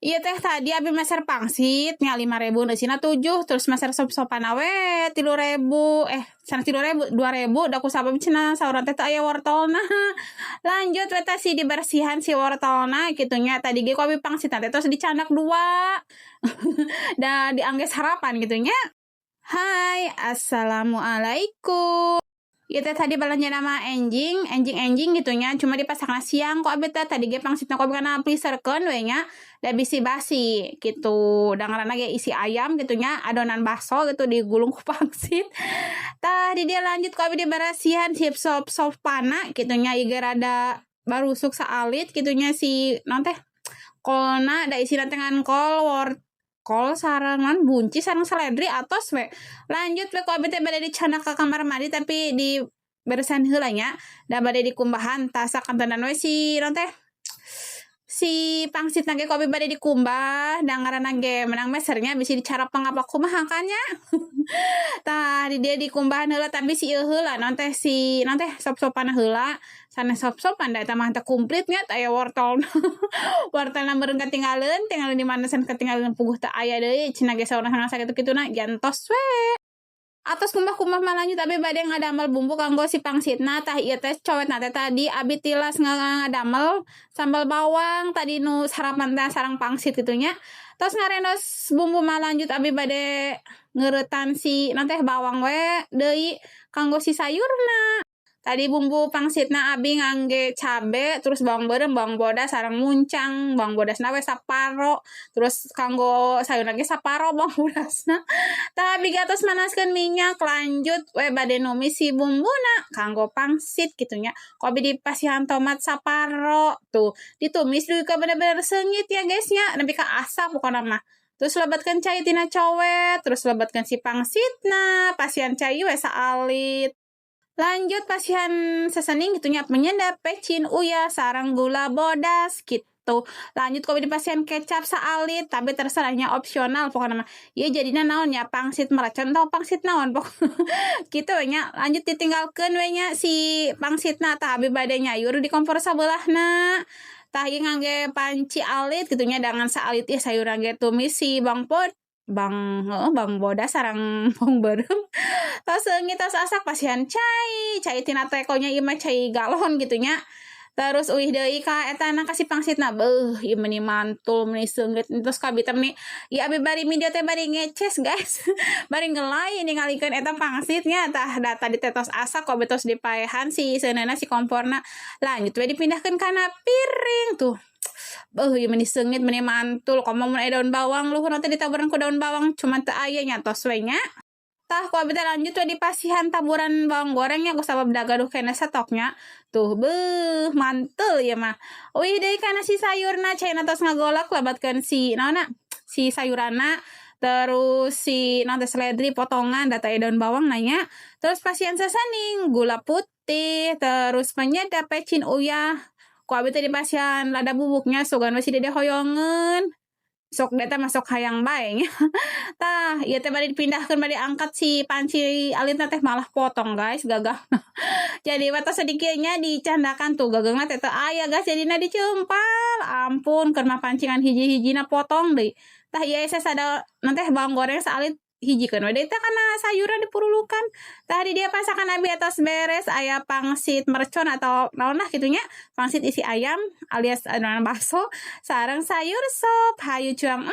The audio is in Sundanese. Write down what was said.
Ieu teh tadi abi meser pangsit nya 5.000, eusina 7, terus meser sop-sopan we 3.000, eh, sanes 3.000, 2.000, da ku sabab cenah saurna teh teu aya wortelna. Lanjut we teh si dibersihan si wortelna kitu nya. Tadi ge ku abi pangsitna teh tos dicandak dua, da diangge sarapan kitu nya. Hai, assalamualaikum. Ieu teh tadi balanjana mah enjing, enjing-enjing gitu nya, cuma dipasakna siang ku abi teh. Tadi ge pangsitna ku abi kana freezerkeun we nya, da bisi basi gitu. Da ngaranna ge isi ayam gitu nya, adonan bakso gitu digulung ku pangsit. Tah, di dieu lanjut ku abi diberesihan si sop-sopana kitu nya, ieu ge rada barusuk saalit kitu nya si naon teh kolna, da isina teh ngan kol, wortel sareng naon, buncis sareng seledri, atos we. Lanjut we ku abi teh bade dicandak ka kamar mandi, tapi di beresihan heula nya, da bade dikumbahan. Tah, sakantenan we si naon teh si pangsitna ge ku abi bade dikumbah, da ngaranna ge menang mesernya bisi dicarapeng apa kumaha kan nya. Tah, di dieu dikumbahan heula, tapi si ieu heula, naon teh, si naon teh sop-sopan heula. Sanes sop-sopan da eta mah teu kumplit nya, teu aya wortelna. Wortelna meureun katinggaleun, tinggal di mana san katinggaleun, puguh teu aya deui cenah ge saurna sakitu-kituna, jantos we. Atos kumbah-kumbah mah lanjut abi bade ngadamel bumbu kanggo si pangsitna. Tah, ieu teh cowetna teh tadi abi tilas ngadamel sambal bawang tadi nu sarapan teh sareng pangsit kitu nya. Tos ngarendos bumbu mah lanjut abi bade ngeuretan si naon teh bawang we deui kanggo si sayurna. Tadi bumbu pangsitna abi ngangge cabe, terus bawang beureum, bawang bodas sareng muncang, bawang bodasna we saparo, terus kanggo sayurna ge saparo bawang bodasna. Tah, abi ge atos manaskeun minyak, lanjut we bade numis si bumbuna kanggo pangsit kitu nya. Ku abi dipasihan tomat saparo, tuh ditumis dugi ka bener-bener seungit ya, guys, nya, nepi ka asak pokona mah. Terus lebetkeun cai tina cowet, terus lebetkeun si pangsitna, pasihan cai we saalit. Lanjut pasihan seasoning gitu nya, penyedap, pecin, uyah, sareng gula bodas gitu. Lanjut ku abi dipasihan kecap saalit, tapi terserahnya, opsional pokoknya mah. Ieu jadina naon nya, pangsit mercon atau pangsit naon pok gitu we nya. Lanjut ditinggalkeun we nya si pangsitna. Tah, abi bade nyayur di kompor sabelahna. Tah, ieu ngangge panci alit kitu nya, dangan saalit ieu sayuran ge tumis si bawang pot bang heueuh bawang bodas sareng bawang beureum. Tos seungit, tos asak, pasihan cai, cai tina tekonya ieu mah, cai galon gitu nya. Terus uih deui ka etana, ka si pangsitna. Beuh, ieu meuni mantul, meuni seungit. Terus ka abi teh meuni ieu, abi bari video teh bari ngeces, guys. Bari ngelai ningalikeun eta pangsitnya. Tah, da tadi teh tos asak, ku abi tos dipaehan si seuneuna, si komporna. Lanjut we dipindahkeun kana piring tuh. Beuh, ieu meuni seungit, meuni mantul. Komo mun aya daun bawang luhurna teh ditaburan ku daun bawang, cuman teu aya nya, tos we nya. Tah, ku abi teh lanjut we dipasihan taburan bawang goreng nya, ku sabab da gaduh keneh stoknya. Tuh, beuh, mantul ieu mah. Uih deui kana si sayurna, caina tos ngagolak, lebatkeun si naonna si sayuranna, terus si naon teh seledri potongan, da teu aya daun bawang na nya. Terus pasihan seasoning, gula putih, terus penyedap, pecin, uyah. Ku abi teh dipasihan lada bubuknya, sugan we si dede hoyongeun. Sok da eta mah sok hayang bae nya. Tah, ieu teh bade dipindahkeun, bade angkat si panci alitna teh malah potong, guys, gagangna. Jadi we tos sakieu nya dicandakan tuh gagangna teh teu aya, guys, jadina diceumpal. Ampun, keur mah pancingan hiji-hijina potong deui. Tah, ieu sesa naon teh bawang goreng saalit hijikeun we deui teh kana sayuran dipurulukan. Tah, di dieu pasakan abi atos beres, aya pangsit mercon atau naon lah kitu nya, pangsit isi ayam alias adonan bakso sareng sayur sop. Hayu cuang.